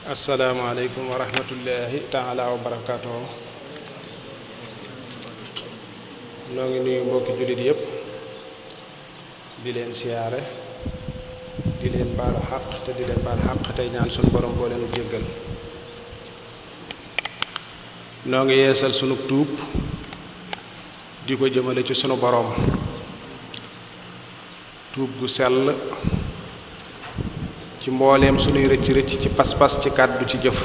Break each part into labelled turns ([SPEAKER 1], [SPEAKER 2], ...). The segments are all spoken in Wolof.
[SPEAKER 1] asalaamaaleykum wa rahmatullahi taala wa barakaatuhu. noo ngi nuyu mbokki jullit yépp di leen siyaare di leen baalu xaq te di leen baal xaq tey ñaan sunu borom boo leenu jéggal. noo ngi yeesal sunu tuub di ko jëmale ci sunu borom tuub gu sell ci mbooleem sunuy rëcc ci pas-pas ci kàddu ci jëf,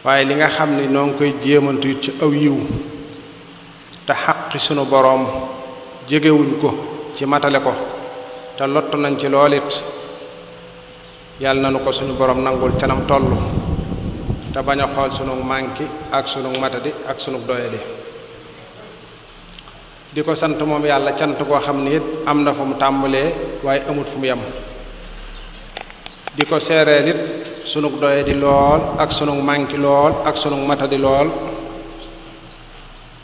[SPEAKER 1] waaye li nga xam ni noo ngi koy jéemantu it ci aw yiw te xaqi sunu boroom jegewuñ ko ci matale ko te lott nañ ci lool it yàlla na nu ko suñu boroom nangul canam toll te bañ a xool sunu mànki ak sunu matadi ak sunu doyadi. di ko sant moom yàlla cant koo xam ni it am na fu mu tàmbalee waaye amut fu mu yem. di ko seereel it sunu doyadi lool ak sunu mànki lool ak sunu matadi lool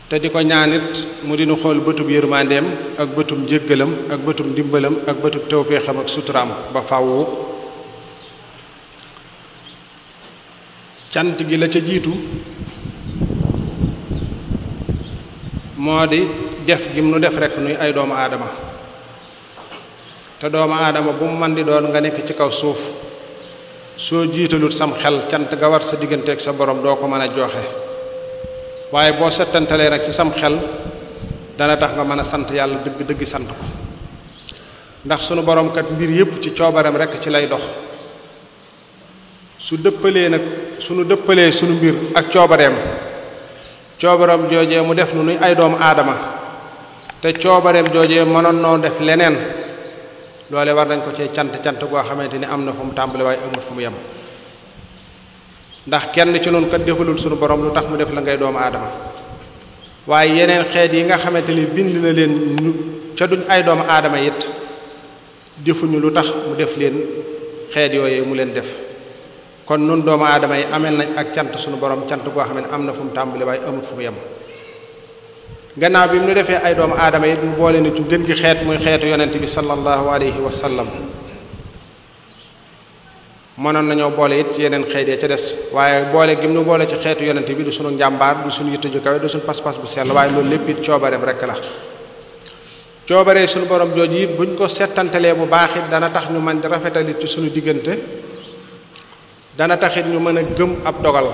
[SPEAKER 1] te di ko ñaan it mu dinu xool bëtub yërmandeem ak bëtum jéggalam ak bëtum ndimbalam ak bëtub tawféexam ak suturaam ba fàwwu. cant gi la ca jiitu moo di def gi mu nu def rekk nuy ay doomu aadama te doomu aadama bu mu man di doon nga nekk ci kaw suuf soo jiitalut sam xel cant ga war sa digganteeg sa borom doo ko mën a joxe, waaye boo settantalee nag ci sam xel dana tax nga mën a sant yàlla dëgg sant ko, ndax sunu borom kat mbir yépp ci coobareem rekk ci lay dox. su dëppalee sunu mbir ak coobareem joojee mu def nu nuy ay doomu aadama te coobareem joojee mënoon noo def leneen, loole war nañ ko cee cant goo xamante ni am na fu mu tàmbali waaye amul fu mu yem. ndax kenn ci noonu kat defalul sunu borom lu tax mu def la ngay doomu aadama, waaye yeneen xeet yi nga xamante ni bind na leen ca duñ ay doomu aadama it defuñu lu tax mu def leen xeet yooyu mu leen def. kon nun doomu aadama yi amel nañ ak cant sunu borom cant goo xam ne am na fu mu tàmbali waaye amut fu mu yem. gannaaw bi mu nu defee ay doomu aadama it mu boole ni ci gën gi xeet muy xeetu yonent bi sallallahu alayhi wa sallam. mënoon nañoo boole it ci yeneen xeet ya ca des, waaye boole gi mu nu boole ci xeetu yonent bi du sunu njàmbaar du sunu yitte ju kawe du sunu pas-pas bu sell, waaye loolu lépp it coobareem rekk la. coobaree sunu borom jooju it buñ ko settantalee bu baax it dana tax ñu mën di rafetalit ci sunu diggante, dana taxit ñu mën a gëm ab dogal.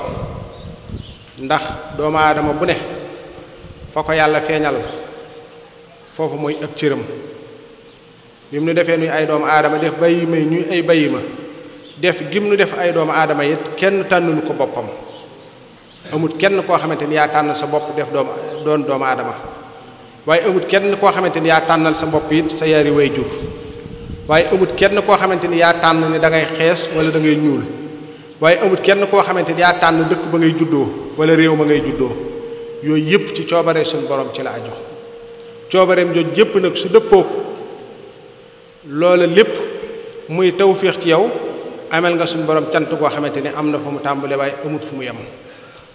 [SPEAKER 1] ndax doomu aadama bu ne fa ko yàlla feeñal foofu mooy ab cëram. bi mu nu defee nuy ay doomu aadama def bàyyima ñuy ay bàyyima def gim nu def ay doomu aadama it kenn tànnulu ko boppam. amut kenn koo xamante ni yaa tànn sa bopp def doon doomu aadama, waaye amut kenn koo xamante ni yaa tànnal sa bopp it sa yaari way jur, waaye amut kenn koo xamante ni yaa tànn ni da ngay xees wala da ngay ñuul, waaye amut kenn koo xamante ni yaa tànn dëkk ba ngay juddoo wala réew ma ngay juddoo. yooyu yëpp ci coobaree suñu borom ci la aju. coobareem jooju yëpp nag su dëppoo loola lépp muy tawféex ci yow amel nga suñu borom cant goo xamante ni am na fu mu tàmbale waaye amut fu mu yem.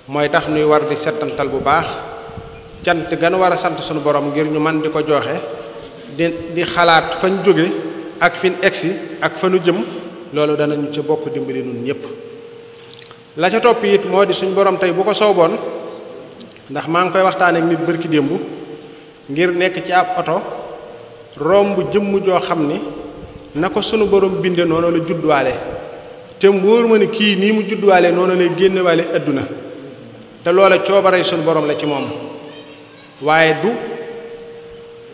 [SPEAKER 1] mooy tax nuy war di settantal bu baax cant gan war a sant suñu borom ngir ñu man di ko joxe di xalaat fañ jóge ak fin egsi ak fa nu jëm. loolu danañu ca bokk dimbali nun ñëpp. la ca topp it moo di suñ borom tey bu ko sooboon, ndax maa ngi koy waxtaane ak nit bërki démb ngir nekk ci ab oto romb jëmm joo xam ni na ko sunu borom binde noonu la judduwaale te mu wóor ma ni kii nii mu judduwaale noonu lay génnewaale adduna te loola coobarey sunu borom la ci moom, waaye du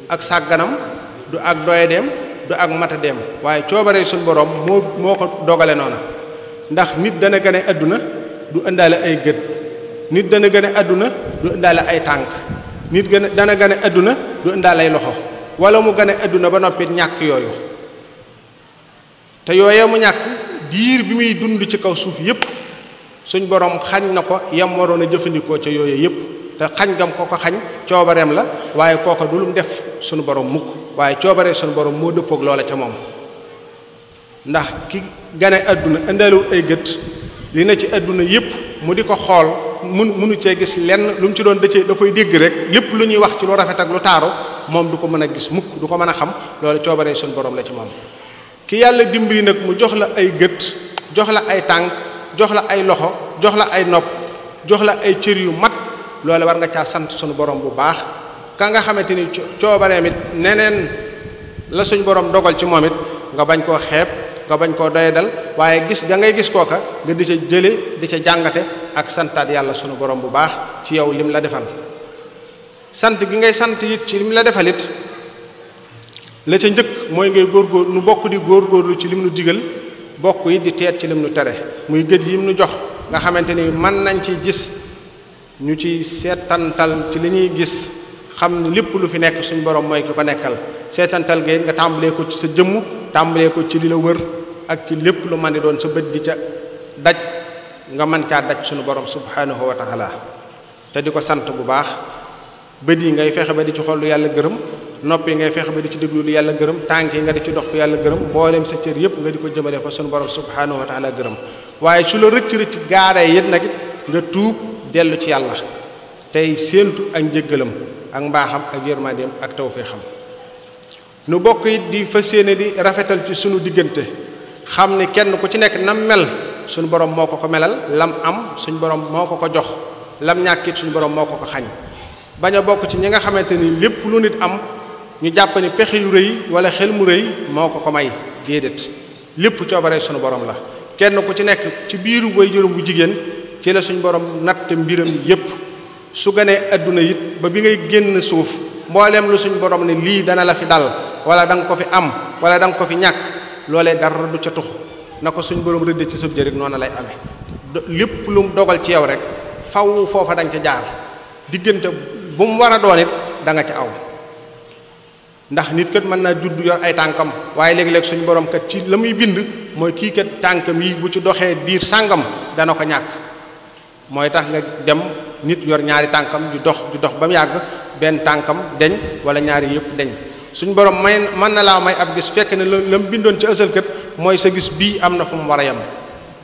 [SPEAKER 1] ak sàgganam du ak doyadeem du ak matadeem, waaye coobaree suñu borom moo ko dogale noona. ndax nit dana gane àdduna du indaale ay gët, nit dana gane àdduna du indaale ay tànk, nit dana gane àdduna du indaale ay loxo, wala mu gane àdduna ba noppi ñàkk yooyu. te yooyee mu ñàkk diir bi muy dund ci kaw suuf yépp suñ borom xañ na ko yam waroon a jëfandikoo ca yooyee yépp, te xañ gam ko xañ coobareem la, waaye kooka du lu def suñu borom mukk, waaye coobaree suñu borom moo dëppoog loola ca moom. ndax ki gane àdduna indaalewul ay gët li na ci àdduna yépp mu di ko xool munu cee gis lenn lu mu ci doon da koy dégg rek, lépp lu ñuy wax ci lu rafet ak lu taaru moom du ko mën a gis mukk, du ko mën a xam. loolu coobaree suñu borom la ci moom. ki yàlla dimbali nag mu jox la ay gët jox la ay tànk jox la ay loxo jox la ay nopp jox la ay cër yu mat loole war nga caa sant sunu borom bu baax ka nga xamante ni coobareem it neneen la suñ borom dogal ci moom it nga bañ koo xeeb nga bañ koo doyadal waaye gis da ngay gis kooka nga di ca jële di ca jàngate ak santaat yàlla sunu borom bu baax ci yow lim la defal sant gi ngay sant it ci lim la defal it la ca njëkk mooy ngay góorgóor nu bokk di góorgóorlu ci lim nu digal bokk it di teet ci lim nu tere muy gët yim nu jox nga xamante ni mën nañ ci gis ñu ci seetantal ci li ñuy gis xam ne lépp lu fi nekk suñ borom mooy ki ko nekkal seetantal ga nga tàmbalee ko ci sa jëmm tàmbalee ko ci li la wër ak ci lépp lu mën di doon sa bët di ca daj nga mën caa daj suñu borom subhanahu wa taala te di ko sant bu baax bët yi ngay fexe ba di ci xool lu yàlla gërëm noppi ngay fexe ba di ci déglu lu yàlla gërëm tànk yi nga di ci dox fu yàlla gërëm mboolem sa cër yëpp nga di ko jëmale fa suñu borom subhanahu wa taala gërëm waaye su la rëcc gaaree yit nag nga tuub dellu ci yàlla tey séentu ak njëggalam ak mbaaxam ak yërmandeem ak tawfeexam nu bokk it di fas yéene di rafetal ci sunu diggante xam ni kenn ku ci nekk nam mel suñu borom moo ko melal lam am suñu borom moo ko jox lam ñàkkit suñu borom moo ko xañ bañ a bokk ci ñi nga xamante ni lépp lu nit am ñu jàpp ni pexe yu rëy wala xel mu rëy moo ko may déedéet lépp coobare suñu borom la kenn ku ci nekk ci biiru way juróom bu jigéen ci la suñu borom natt mbiram yépp su ganee adduna it ba bi ngay génn suuf mbooleem lu suñu borom ne lii dana la fi dal wala da nga ko fi am wala da nga ko fi ñàkk loolee dara du ca tux na ko suñu borom rëdde ci sëb jërik noonu lay amee lépp lu mu dogal ci yow rek faw foofa da nga ca jaar diggante bu mu war a doon it da nga ca aw ndax nit kat mën naa judd yor ay tànkam waaye léegi-léeg suñu borom kat ci la muy bind mooy kii kat tànkam yi bu ci doxee diir sàngam dana ko ñàkk mooy tax nga dem nit yor ñaari tànkam di dox ba mu yàgg benn tànkam deñ wala ñaari yëpp deñ suñu borom mën na laa may ab gis fekk ne la mu bindoon ci ësal kat mooy sa gis bii am na fu mu war a yem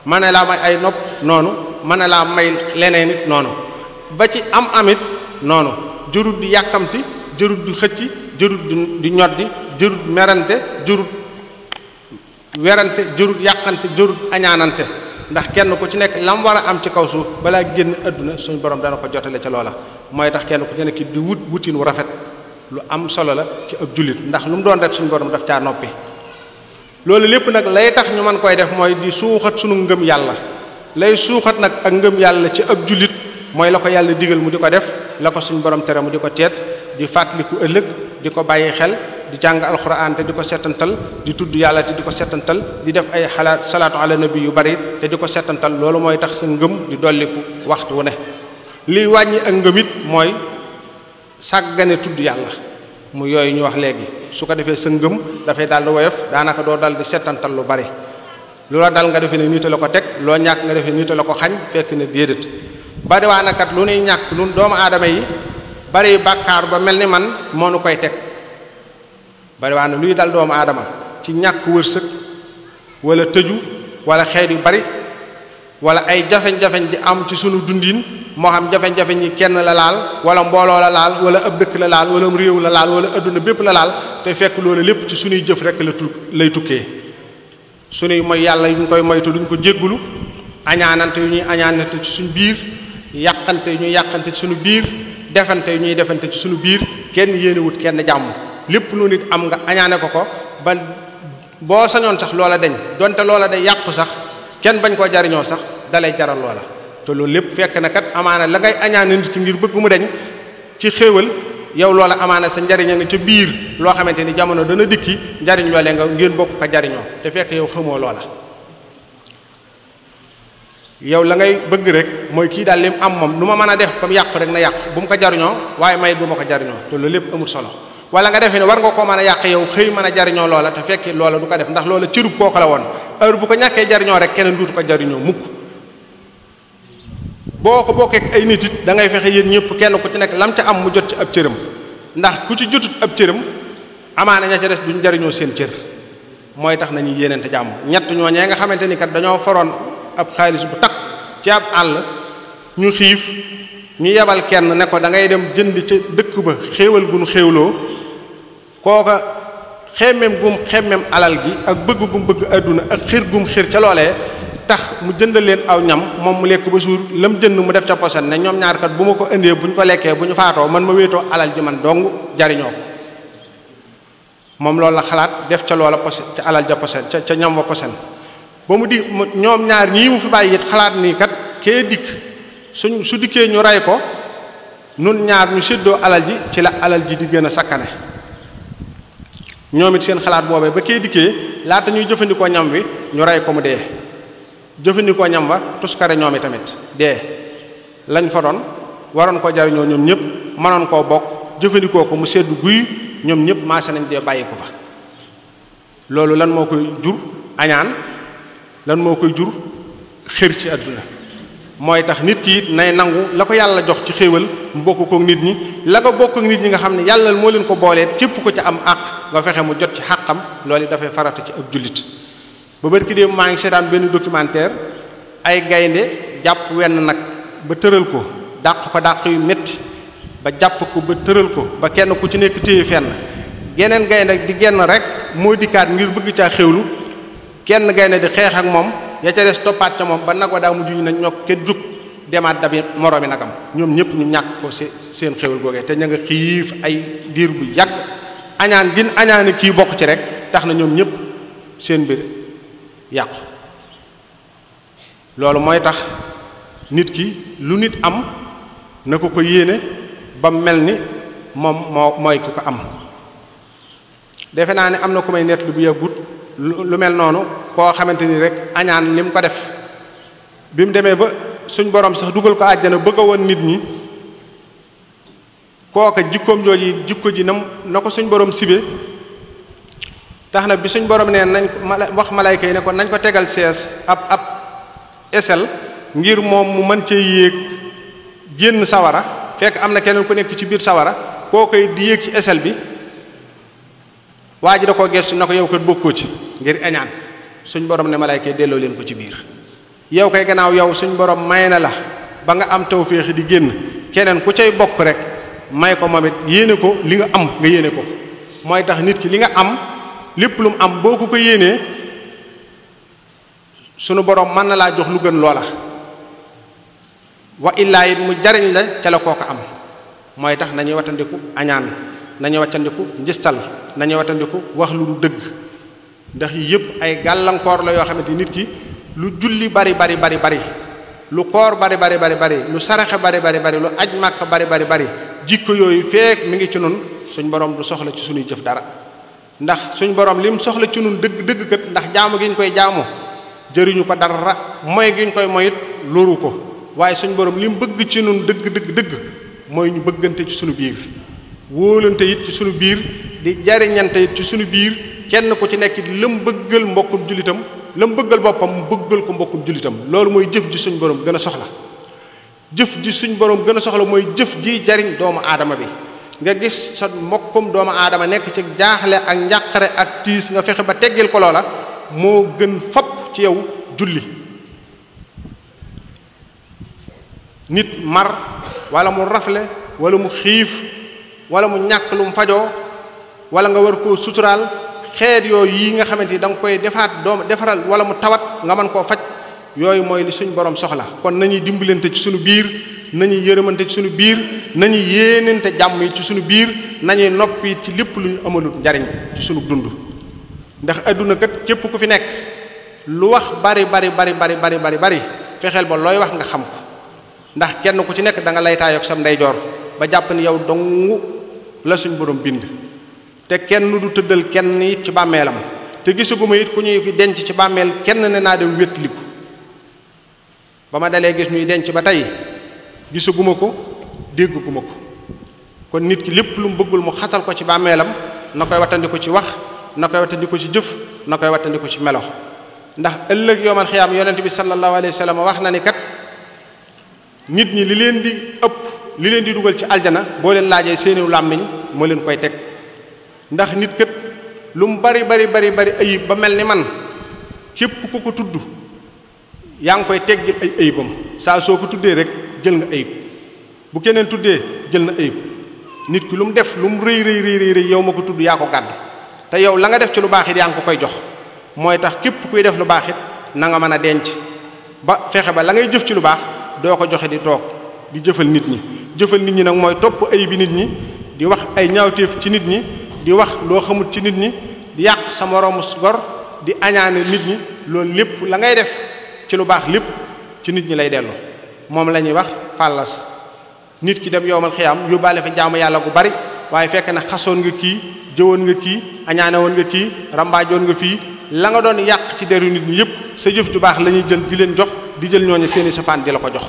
[SPEAKER 1] mën na laa may ay nopp noonu mën na laa may leneen it noonu ba ci am amit noonu jërut di yàkkamti jërut di xëcc jërut di ñoddi jërut merante jërut werante jërut yàqante jërut añaanante ndax kenn ku ci nekk lam war a am ci kaw suuf balaa génn adduna suñu borom dana ko jotale ca loola mooy tax kenn ku ci nekk di wutin wu rafet lu am solo la ci ab jullit ndax lu mu doon rek suñu borom daf caa noppi loolu lépp nag lay tax ñu mën koy def mooy di suuxat sunu ngëm yàlla lay suuxat nag ak ngëm yàlla ci ab jullit mooy la ko yàlla digal mu di ko def la ko suñu borom tere mu di ko teet di fàttaliku ëllëg di ko bàyyi xel di jàng alxuraan te di ko settantal di tudd yàlla te di ko settantal di def ay xalaat salaatu ala nabi yu bari te di ko settantal loolu mooy tax sa ngëm di dolliku waxtu wu ne liy wàññi ak ngëm it mooy sàggane tudd yàlla mu yooyu ñu wax léegi su ko defee sa ngëm dafay daal di woyof daanaka doo dal di settantal lu bari lu la dal nga defee ne nit la ko teg loo ñàkk nga defee nit la ko xañ fekk ne déedéet bari waa nakat lu nuy ñàkk nun doomu aadama yi bari bàkkaar ba mel ni man moo nu koy teg bari waa na luy dal doomu aadama ci ñàkk wërsëg wala tëju wala xeet yu bari wala ay jafeñ-jafeñ di am ci sunu dundin moo xam jafeñ-jafeñ yi kenn la laal wala mbooloo la laal wala ab dëkk la laal wala réew la laal wala adduna bépp la laal te fekk loolu lépp ci sunuy jëf rek lay tukkee sunuy mooy yàlla yu ñu koy moytu duñ ko jéggulu añaanante yu ñuy añaanante ci suñu biir yàqante yu ñuy yàqante ci suñu biir defante yu ñuy defante ci suñu biir kenn yéenewut kenn jàmm lépp lu nit am nga añaane ko ba boo sañoon sax loola deñ donte loola day yàqu sax kenn bañ koo jariñoo sax dalay jaral loola te loolu lépp fekk na kat amaana la ngay añaane nit ki ngir bëgg mu deñ ci xéewal yow loola amaana sa njariña nga ca biir loo xamante ni jamono dana dikki njariñ loolee nga ngeen bokk ko jariñoo te fekk yow xamoo loola yow la ngay bëgg rek mooy kii daal lim am moom nu ma mën a def comme yàqu rek na yàqu bu mu ko jariñoo waaye may bu ma ko jariñoo te loolu lépp amul solo wala nga defee ne war nga koo mën a yàq yow xëy mën a jariñoo loola te fekk loola du ko def ndax loola cërub kooku la woon heure bu ko ñàkkee jariñoo rek keneen duutu ko jariñoo mukk boo ko bokkee ay nit it da ngay fexe yéen ñëpp kenn ku ci nekk lam ca am mu jot ci ab cëram ndax ku ci jotut ab cëram amaana ña ca des duñ jariñoo seen cër mooy tax nañuy yéenante jàmm ñett ñooñee nga xamante ni kat dañoo foroon ab xaalis bu takk ci ab àll ñu xiif ñu yebal kenn ne ko da ngay dem jënd ca dëkk ba xéewal gu nu xéewloo kooka xemmem gum xemmem alal gi ak bëgg gum bëgg àdduna ak xir gum xir ca loolee tax mu jëndal leen aw ñam moom mu lekk ba suur lam jënd mu def ca posen ne ñoom ñaar kat bu ma ko indee bu ñu ko lekkee bu ñu faatoo man ma wéetoo alal ji man dong jariñoo ko moom loolu la xalaat def ca loola posen ca alal ja posen ca ñam wa posen ba mu di ñoom ñaar ñii mu fi bàyyi it xalaat nii kat kee dikk su dikkee ñu rey ko nun ñaar ñu séddoo alal ji ci la alal ji di gën a sakkane ñoom it seen xalaat boobee ba kee dikkee laata ñuy jëfandikoo ñam wi ñu rey ko mu dee jëfandikoo ñam wa tuskare ñoom i tamit dee lañ fa doon waroon ko jariñoo ñoom ñëpp mënoon koo bokk jëfandikoo ko mu seddu guy ñoom ñëpp maase nañ dee bàyyi ko fa loolu lan moo koy jur añaan lan moo koy jur xër ci àdduna mooy tax nit ki it nay nangu la ko yàlla jox ci xéewal mu bokk kook nit ñi la ko bokk ak nit ñi nga xam ne yàlla moo leen ko booleet képp ko ca am àq nga fexe mu jot ci xàqam loolu dafay farata ci ab jullit ba bari ki dee maa ngi seetaan benn documentaire ay gaynde jàpp wenn nag ba tëral ko dàq yu metti ba jàpp ko ba tëral ko ba kenn ku ci nekk téye fenn geneen gaynde di genn rek moo dikkaat ngir bëgg caa xéwlu kenn gaynde di xeex ak moom ya ca des toppaat ca moom ba nag wa daa mujj ñu ne ñokk kenn jug demaat dabi moroomi nagam ñoom ñëpp ñu ñàkk ko seen xéwal googee te ña nga xiif ay diir bu yàgg añaan gin añaani kii bokk ci rek tax na ñoom ñëpp seen mbir yàqu loolu mooy tax nit ki lu nit am na ko yéene ba mel ni moom mooy ki ko am defe naa ne am na ku may nettali bu yàggut lu mel noonu koo xamante ni rek añaan li mu ko def bi mu demee ba suñ borom sax dugal ko àjjana bëgg a woon nit ñi kooka jikkoom jooju jikko ji na ko suñ borom sibe tax na bi suñ borom nee nañ wax malayka yi ne ko nañ ko tegal sees ab esel ngir moom mu mën cee yéeg génn sawara fekk am na keneen ku nekk ci biir sawara koo koy di yéeg ci esel bi waa ji da koo gestu na ko yow kat bokkoo ci ngir añaan suñ borom ne malayka yi delloo leen ko ci biir yow kay gannaaw yow suñ borom may na la ba nga am tawféex di génn keneen ku cay bokk rek may ko moom it yéene ko li nga am nga yéene ko mooy tax nit ki li nga am lépp lu mu am boo ko yéenee sunu borom mën na laa jox lu gën loola wa illaa it mu jariñ la ca la koo ko am mooy tax nañuy wattandiku añaan nañuy wattandiku njistal nañuy wattandiku wax lu du dëgg ndax yi yëpp ay gàllankoor la yoo xamante nit ki lu julli bari lu koor bari lu saraxe bari lu aj màkk bari jikko yooyu feek mi ngi ci nun suñ borom du soxla ci suñuy jëf dara ndax suñ borom lim soxla ci nun dëgg kat ndax jaamu gi ñu koy jaamu jëriñu ko dara mooy gi ñu koy moyit loru ko waaye suñ borom lim bëgg ci nun dëgg mooy ñu bëggante ci suñu biir wóolante it ci suñu biir di jariñante it ci suñu biir kenn ku ci nekk lam bëggal mbokkum jullitam lam bëggal boppam mu bëggal ko mbokkum jullitam loolu mooy jëf ji suñ borom gën a soxla jëf ji suñ borom gën a soxla mooy jëf ji jariñ doomu aadama bi nga gis sa mbokkum doomu aadama nekk ci jaaxle ak njàqare ak tiis nga fexe ba teggil ko loola moo gën fopp ci yow julli nit mar wala mu rafle wala mu xiif wala mu ñàkk lu mu fajoo wala nga war koo suturaal xeet yooyu yi nga xamante ni da nga koy defaral wala mu tawat nga mën koo faj yooyu mooy li suñ borom soxla kon nañuy dimbalante ci suñu biir nañuy yërëmante ci suñu biir nañuy yéenante jàmm yi ci suñu biir nañuy noppi ci lépp lu ñu amalut njariñ ci suñu dund ndax adduna kat képp ku fi nekk lu wax bari fexeel ba looy wax nga xam ko ndax kenn ku ci nekk da nga laytaayoo ak sam ndeyjoor ba jàpp ni yow dongu la suñ borom bind te kenn du tëddal kenn it ci bàmmeelam te gisuguma it ku ñuy denc ci bàmmeel kenn ne naa dem wétliku ba ma dalee gis ñuy denc ba tey gisuguma ko dégguma ko kon nit ki lépp lu mu bëggul mu xatal ko ci bàmmeelam na koy wattandiku ci wax na koy wattandiku ci jëf na koy wattandiku ci melo ndax ëllëg yoomal xiyaam yonent bi sallallahu alayhi wa sallam wax na ni kat nit ñi li leen di dugal ci aljana boo leen laajee seeniw làmmiñ moo leen koy teg ndax nit kat lu mu bari ayib ba mel ni man képp ku ko tudd yaa ngi koy teggil ay ayibam saa soo ko tuddee rek jël nga ayib bu keneen tuddee jël na ayib nit ki lu mu def lu mu rëy yow ma ko tudd yaa ko gàddu te yow la nga def ci lu baax it yaa ngi ko koy jox mooy tax képp kuy def lu baax it na nga mën a denc ba fexe ba la ngay jëf ci lu baax doo ko joxe di toog di jëfal nit ñi. jëfal nit ñi nag mooy topp ayib bi nit ñi di wax ay ñaawteef ci nit ñi di wax loo xamut ci nit ñi di yàq sa moroomu gor di añaane nit ñi loolu lépp la ngay def ci lu baax lépp ci nit ñi lay dellu. moom la ñuy wax fàllas. nit ki dem yowmal xiyaam yóbbaale fa jaamu yàlla gu bari waaye fekk na xasoon nga kii jëwoon nga kii añaane woon nga kii rambaajoon nga fii la nga doon yàq ci deru nit ñi yépp sa jëf ju baax la ñuy jël di leen jox di jël ñooñu seeni safaan di la ko jox.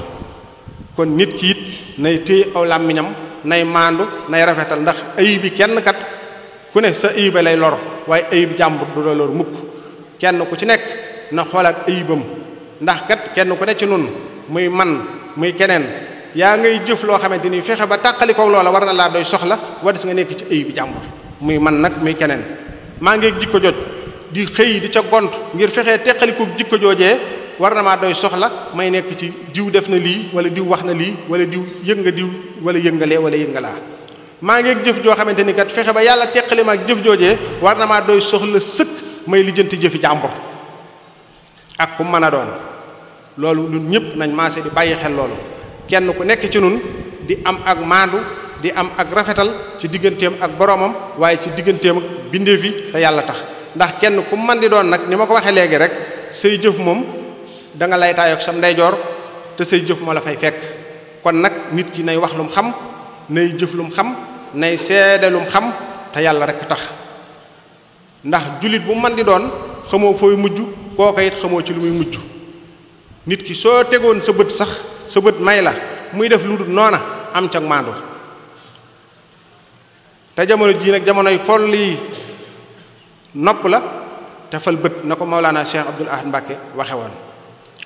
[SPEAKER 1] kon nit ki it nay téye aw làmmiñam nay maandu nay rafetal ndax ayib bi kenn kat ku ne sa ayiba lay lor waaye ayib jàmbur du la lor mukk. kenn ku ci nekk na xoolaat ayibam ndax kat kenn ku ne ci nun muy man muy keneen yaa ngay jëf loo xamante ni fexe ba tàqalikoo loola war na laa doy soxla wadis nga nekk ci ayib jàmbur muy man nag muy keneen. maa ngi jikko joj di xëy di ca gont ngir fexee teqalikoo jikko joojee war na maa doy soxla may nekk ci diw def na lii wala diw wax na lii wala diw yëg nga diw wala yëg nga lee wala yëg nga laa. maa ngi jëf joo xamante ni kat fexe ba yàlla teqali ma ak jëf joojee war na maa doy soxla sëkk may lijjanti jëfi jàmbur ak ku mën a doon. loolu ñun ñëpp nañ maase di bàyyi xel loolu kenn ku nekk ci nun di am ak maandu di am ak rafetal ci digganteem ak boroomam waaye ci digganteem ak bindeef yi te yàlla tax. ndax kenn ku mën di doon nag ni ma ko waxee léegi rek say jëf moom da nga lay taayoo ak sam ndeyjoor te say jëf moo la fay fekk. kon nag nit ki nay wax lu mu xam nay jëf lu mu xam nay seede lu mu xam te yàlla rek tax. ndax jullit bu mën di doon xamoo fooy mujj kooka it xamoo ci lu muy mujj. nit ki soo tegoon sa bët sax sa bët may la muy def lu dul noona am ca maandu. te jamono jii nag jamonoy folli nopp la te fal bët na ko Mawlana Cheikh Abdoul Ahad Mbacké waxe woon.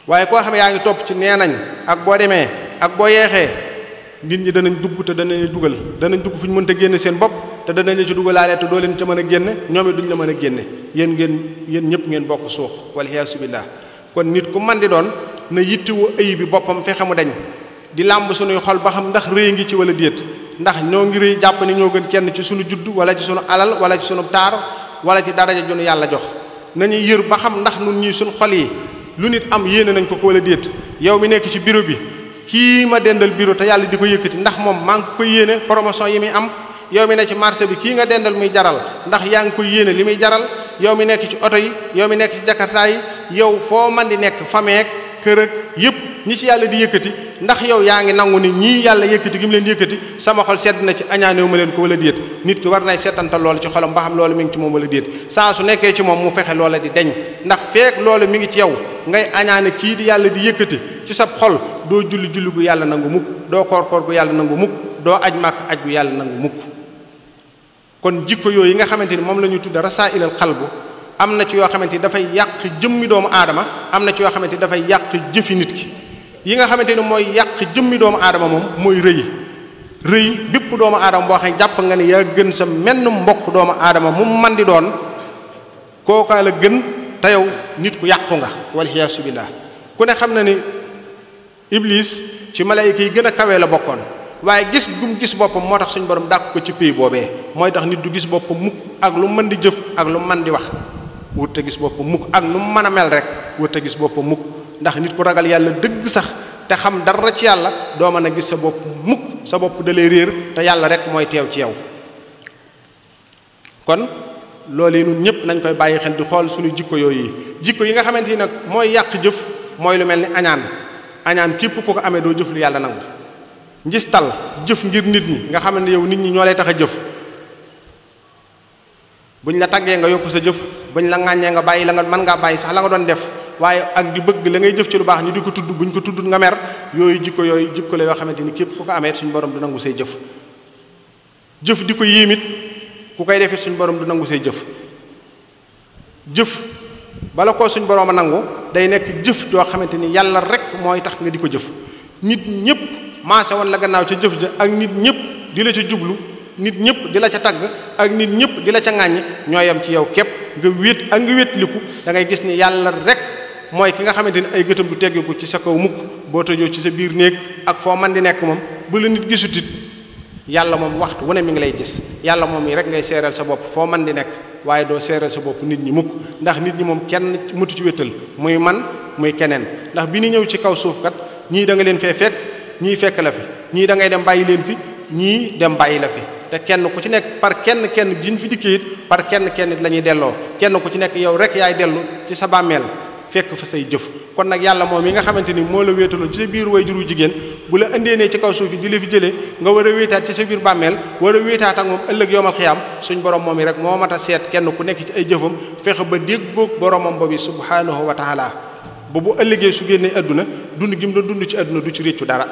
[SPEAKER 1] waaye koo xam ne yaa ngi topp ci nee nañ ak boo demee ak boo yeexee nit ñi danañ dugg te danañ dugal danañ dugg fu ñu mënta génne seen bopp te danañ la ci dugalaale te doo leen ca mën a génne ñoom it duñ la mën a génne yéen ñëpp ngeen bokk suux waliyaasu billaah. kon nit ku man di doon na yittiwu ayib bi boppam fexe mu dañ di làmb suñuy xol ba xam ndax rëy ngi ci wala déet ndax ñoo ngi rëy jàpp ni ñoo gën kenn ci suñu judd wala ci suñu alal wala ci suñu taar wala ci daraja ju nu yàlla jox. nañuy yër ba xam ndax nun ñii suñu xol yi lu nit am yéene nañ ko wala déet. yow mi nekk ci bureau bi kii ma dendal bureau te yàlla di ko yëkkati ndax moom maa ngi ko yéene promotion yi muy am. yow mi ne ci marché bi kii nga dendal muy jaral ndax yaa ngi ko yéene li muy jaral. yow mi nekk ci oto yi yow mi nekk ci jakarta yi yow foo man di nekk fameek kër ak yëpp ñi ci yàlla di yëkkati ndax yow yaa ngi nangu ni ñii yàlla yëkkati gi mu leen yëkkati sama xol sedd na ci añaanewu ma leen ko wala déet. nit ki war nay settantal loolu ci xolam ba xam loolu mi ngi ci moom wala déet saa su nekkee ci moom mu fexe loola di deñ ndax feek loolu mi ngi ci yow ngay añaane kii di yàlla di yëkkati ci sa xol doo julli gu yàlla nangu mukk doo koor gu yàlla nangu mukk doo aj màkk aj gu yàlla nangu mukk. kon jikko yooyu yi nga xamante ni moom la ñu tudde rasaa'ilal qalbu am na ci yoo xamante ni dafay yàq jëmmi doomu aadama am na ci yoo xamante ni dafay yàq jëfi nit ki. yi nga xamante ni mooy yàq jëmmi doomu aadama moom mooy rëy bépp doomu aadama boo xam ne jàpp nga ne yaa gën sa menn mbokk doomu aadama mu man di doon kookaa la gën te yow nit ku yàqu nga waliyaasu billaah. ku ne xam na ni Iblis ci malaayika yi gën a kawee la bokkoon waaye gis gum gis boppam moo tax suñu borom dàq ko ci pays boobee mooy tax nit du gis boppam mukk ak lu mën di jëf ak lu mën di wax wut te gis boppam mukk ak nu mu mën a mel rek wut te gis boppam mukk. ndax nit ku ragal yàlla dëgg sax te xam dara ci yàlla doo mën a gis sa bopp mukk sa bopp da lay réer te yàlla rek mooy teew ci yow. kon loolu yi ñun ñëpp nañ koy bàyyi xel di xool suñu jikko yooyu jikko yi nga xamante ni nag mooy yàq jëf mooy lu mel ni añaan képp ku ko amee doo jëf lu yàlla nangu. njistal jëf ngir nit ñi nga xam ne yow nit ñi ñoo lay tax a jëf buñ la taggee nga yokk sa jëf buñ la ŋàññee nga bàyyi la nga mën ngaa bàyyi sax la nga doon def. waaye ak di bëgg la ngay jëf ci lu baax ñu di ko tudd buñ ko tudd nga mer yooyu jikko la yoo xamante ni képp ku ko amee suñu borom du nangu say jëf di ko yéemit ku koy defit suñu borom du nangu say jëf bala koo suñu borom a nangu day nekk jëf joo xamante ni yàlla rek mooy tax nga di ko jëf. nit ñëpp maase woon la gannaaw ca jëf ja ak nit ñëpp di la ca jublu nit ñëpp di la ca tagg ak nit ñëpp di la ca ŋàññi ñoo yem ci yow képp nga wéetliku da ngay gis ni yàlla rek mooy ki nga xamante ni ay gëtam du teggeeku ci sa kaw mukk boo tëjoo ci sa biir néeg ak foo man di nekk moom bu la nit gisutit yàlla moom waxtu wu ne mi ngi lay gis yàlla moom yi rek ngay seeral sa bopp foo man di nekk waaye doo seeral sa bopp nit ñi mukk ndax nit ñi moom kenn mutu ci wéttal muy man muy keneen ndax bi ñu ñëw ci kaw suuf kat ñii da nga leen fee fekk ñii fekk la fi ñii da ngay dem bàyyi leen fi ñii dem bàyyi la fi te kenn ku ci nekk par kenn jiñ fi dikkee it par kenn it la ñuy delloo kenn ku ci nekk yow rek yaay dellu ci sa bàmmeel fekk fa say jëf kon nag yàlla moom yi nga xamante ni moo la wéetaloon ci sa biir way juru jigéen bu la indeenee ci kaw suuf yi di la fi jëlee nga war a wéetaat ci sa biir bàmmeel war a wéetaat ak moom ëllëg yowmal xiyaam suñ borom moom yi rek moo mat a seet kenn ku nekk ci ay jëfam fexe ba déggoog boromam boobu subhanahu wa taala ba bu ëllëgee su génnee adduna dund gi mu doon dund ci adduna du ci réccu dara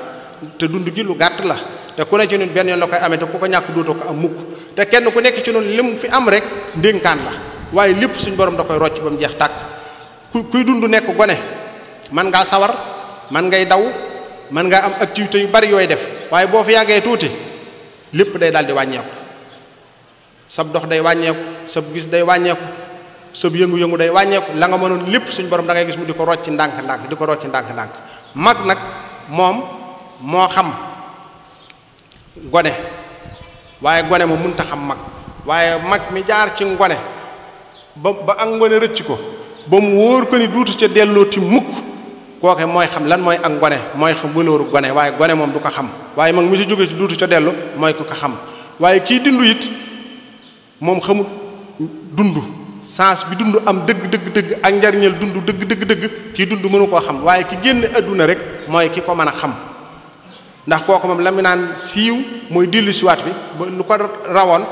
[SPEAKER 1] te dund gi lu gàtt la te ku ne ci ñun benn yoon la koy amee te ku ko ñàkk dootoo ko am mukk te kenn ku nekk ci ñun lim fi am rek ndénkaan la waaye lépp suñ borom da koy rocc ba mu jeex tàkk kuy dund nekk gone man ngaa sawar man ngay daw man ngaa am activité yu bari yooy def waaye boo fi yàggee tuuti lépp day daal di wàññeeku sab dox day wàññeeku sab gis day wàññeeku sab yëngu-yëngu day wàññeeku la nga mënoon lépp suñ borom da ngay gis mu di ko rocc ndànk-ndànk di ko rocc ndànk-ndànk mag nag moom moo xam gone waaye gone moom mënut a xam mag waaye mag mi jaar ci ngone ba ak ngone rëcc ko ba mu wóor ko ni duutu ca dellooti mukk kooke mooy xam lan mooy ak ngone mooy xam wëlooru gone waaye gone moom du ko xam waaye mag mi ci jóge ci duutu ca dellu mooy ku ko xam waaye kii dund it moom xamul dund sens bi dund am dëgg ak njariñal dund dëgg kii dund mënu koo xam waaye ki génn adduna rek mooy ki ko mën a xam ndax kooku moom la mu naan siiw mooy dillu siwaat fi ba lu ko rawoon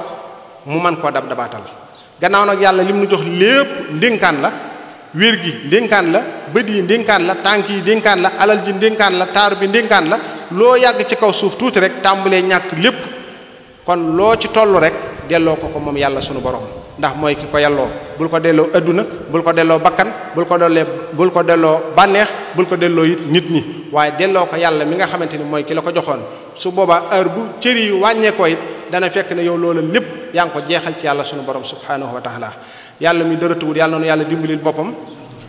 [SPEAKER 1] mu mën koo dabaatal gannaaw nag yàlla lim nu jox lépp ndénkaan la wér gi ndénkaan la bët yi ndénkaan la tànk yi ndénkaan la alal ji ndénkaan la taaru bi ndénkaan la loo yàgg ci kaw suuf tuuti rek tàmbalee ñàkk lépp kon loo ci toll rek delloo ko moom yàlla sunu borom ndax mooy ki ko yàlloo bul ko delloo adduna bul ko delloo bakkan bul ko delloo bànneex bul ko delloo it nit ñi waaye delloo ko yàlla mi nga xamante ni mooy ki la ko joxoon su boobaa heure bu cër yi wàññeekoo it dana fekk ne yow loola lépp yaa ngi ko jeexal ci yàlla sunu borom subhanahu wa taala yàlla mi dërëtuwul yàlla noonu yàlla dimbalil boppam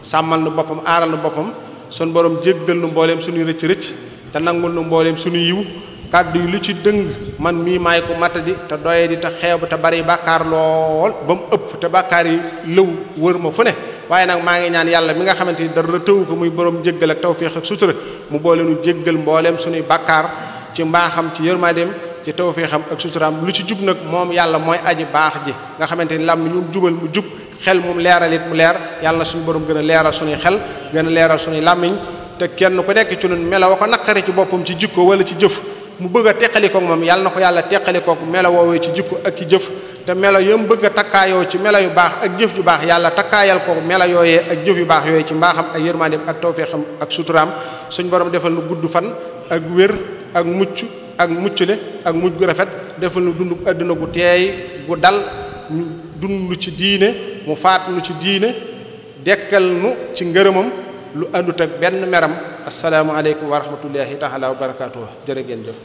[SPEAKER 1] sàmmal nu boppam aaral nu boppam sunu borom jéggal nu mbooleem suñuy rëcc te nangul nu mbooleem suñu yiw kàddu yi lu ci dëng man mii maay ko matadi te doye di te xeebu te bari bàkkaar lool ba mu ëpp te bàkkaar yi lëw wër ma fu ne waaye nag maa ngi ñaan yàlla mi nga xamante ni dara tëwu ko muy borom jéggal ak tawféex ak sutura mu boole nu jéggal mbooleem suñuy bàkkaar ci mbaaxam ci yërmandeem ci tawféexam ak suturaam lu ci jub nag moom yàlla mooy aji baax ji nga xamante ni lam ñu jubal mu jub xel moom leeral it mu leer yàlla na suñu borom gën a leeral suñuy xel gën a leeral suñuy làmmiñ te kenn ku nekk ci ñun melo wa ko naqare ci boppam ci jikko wala ci jëf mu bëgg a teqalikoog moom yàlla na ko yàlla teqalikoog melo woowee ci jikko ak ci jëf te melo yëm bëgg a takkaayoo ci melo yu baax ak jëf ju baax yàlla takkaayal ko melo yooyee ak jëf yu baax yooyee ci mbaaxam ak yërmandeem ak tawfeexam ak suturaam suñ borom defal nu gudd fan ak wér ak mucc ak muccule ak mujj gu rafet defal nu dund àdduna gu teey gu dal ñu dund ci diine mu faat nu ci diine dekkal nu ci ngërëmam lu àndut ak benn meram assalaamu aleykum wa rahmatullahi taala wa barakaatuh jërë ngeen jëf